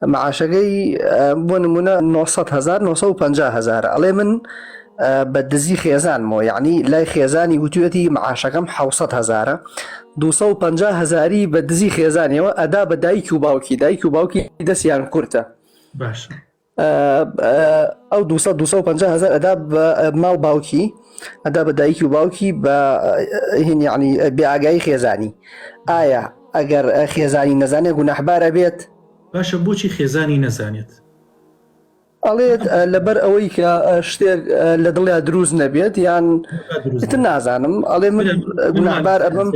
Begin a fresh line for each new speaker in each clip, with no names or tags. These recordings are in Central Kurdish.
معاشەکەی بۆ نمونە 900 هزار 950 هزار ئەڵێ من بە دزی خێزانمەوە یعنی لای خێزانی وتوێتی معاشەکەم 600 هزارە 250 هزاری بە دزی خێزانیەوە ئەدا بە دایک و باوکی دایک و باوکی دەستیان کورتە
باشە
ئەو 200 250 هزار ئەدا بە ماڵ باوکی ئەدا بە دایکی و باوکی بە هین یعنی بێ ئاگایی خێزانی ئایا ئەگەر خێزانی نەزانێت گوناحبارە بێت
باشە بۆچی خێزانی نەزانێت؟
ئەڵێت لەبەر ئەوەی کە شتێک لە دڵیا دروست نەبێت یان تر نازانم ئەڵێ من گوناحبار ئەبم.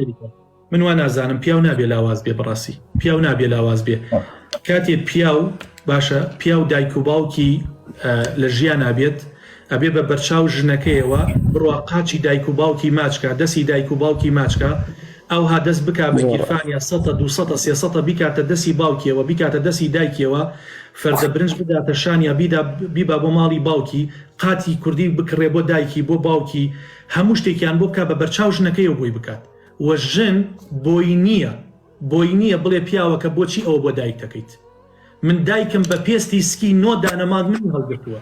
من وا نازانم پیاو نابێ لاواز بێ بەڕاستی پیاو نابێ لاواز بێ کاتێ پیاو باشە پیاو دایک و باوکی لە ژیان نابێت ئەبێ بە بەرچاو ژنەکەیەوە بڕوا قاچی دایک و باوکی ماچکا دەسی دایک و باوکی ماچکا ئەوها دەست بکا بە گیرفانیا سەتە دووسەتە سێسەتە بیکاتە دەسی باوکیەوە بیکاتە دەسی دایکیەوە فەردە برنج بداتە شانیا بیدا بیبا بۆ ماڵی باوکی قاتی کوردی بکڕێ بۆ دایکی بۆ باوکی هەموو شتێکیان بۆ بکا بە بەرچاو ژنەکەیەوە بۆی بکات وە ژن بۆی نییە بۆی نییە بڵێ پیاوەکە بۆچی ئەوە بۆ دایکتەکەیت من دایکم بە پێستی سکی نۆ دانە مانگ منی هەڵگرتووە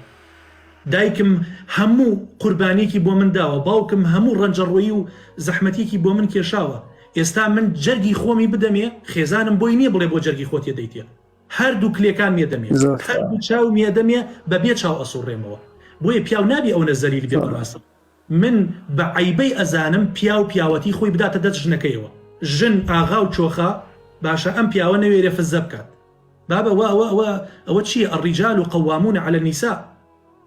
دایکم هەموو قوربانیەکی بۆ من داوە باوکم هەموو ڕەنجەڕۆیی و زەحمەتیەکی بۆ من کێشاوە ئێستا من جەرگی خۆمی بدەمێ خێزانم بۆی نیە بڵێ بۆ جەرگی خۆت یەدەیتێ هەردوو کلێکانم یەدەمێ هەردوو چاوم یەدەمێ بە بێ چاو ئەسوڕێمەوە بۆیە پیاو نابێ ئەونە زەلیل بێ بەڕاستی من بە عەیبەی ئەزانم پیاو پیاوەتی خۆی بداتە دەست ژنەکەیەوە ژن ئاغا و چۆخە باشە ئەم پیاوە نەوێرێ فزە بکات بابە وە ئەوە ئەوە ئەوە چیە الرجال قوامون علی النساء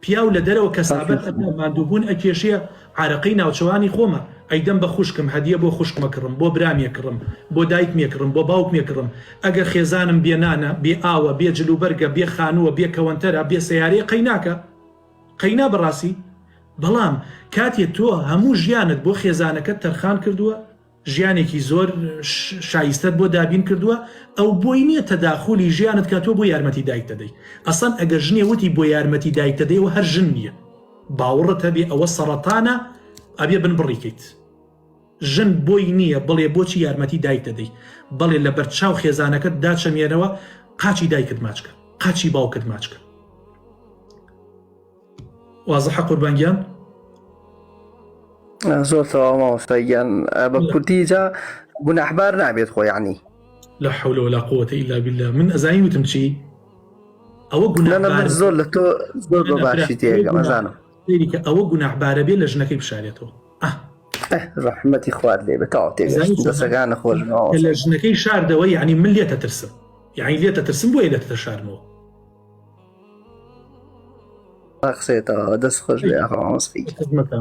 پیاو لە دەرەوە کەسابەت ئەکا ماندووبوون ئەکێشێ عارەقەی ناوچەوانی خۆمە ئەیدەم بە خوشکم هەدیە بۆ خوشکمە کڕم بۆ برام یەکڕم بۆ دایکم یەکڕم بۆ باوکم یەکڕم ئەگەر خێزانم بێ نانە بێ ئاوە بێ جلوبەرگە بێ خانووە بێ کەوەنتەرە بێ سەیارەیە قەیناکە قەینا بەڕاستی بەڵام کاتێ تۆ هەموو ژیانت بۆ خێزانەکەت تەرخان کردووە ژیانێکی زۆر شایستەت بۆ دابین کردووە ئەو بۆی نییە تەداخولی ژیانت کە تۆ بۆ یارمەتی دایک دەدەی ئەسەن ئەگەر ژنێ وتی بۆ یارمەتی دایک دەدەی ئەوە هەر ژن نییە باوەڕت هەبێ ئەوە سەڕەتانە ئەبێ بن بڕیکەیت ژن بۆی نییە بڵێ بۆچی یارمەتی دایک دەدەی بەڵێ لە بەرچاو خێزانەکەت داچەمێنەوە قاچی دایکت ماچکە قاچی باوکت ماچکە وازحە قوربان گیان؟
زۆر تەواو مامۆستا گیان بە کوردی جا گوناحبار نابێت خۆ یعنی
لا حول ولا قوة إلا بالله من ئەزانی وتم چی ئەوە
گوناحبار زۆر لە تۆ زۆر بە باشی تێگەم ئەزانم
سەیری کە ئەوە گوناحبارە بێ لە ژنەکەی بشارێتەوە
ئاه ڕەحمەتی خوات لێ بێ تەواو تێگەشتم دەسەکانە خۆش
لە ژنەکەی شاردەوە یعنی من لێتە ترسم یعنی لێتە ترسم بۆیە لێتە شارمەوە
قسەی تەواوە دەست خۆش بێ ئاخۆ مامۆستا.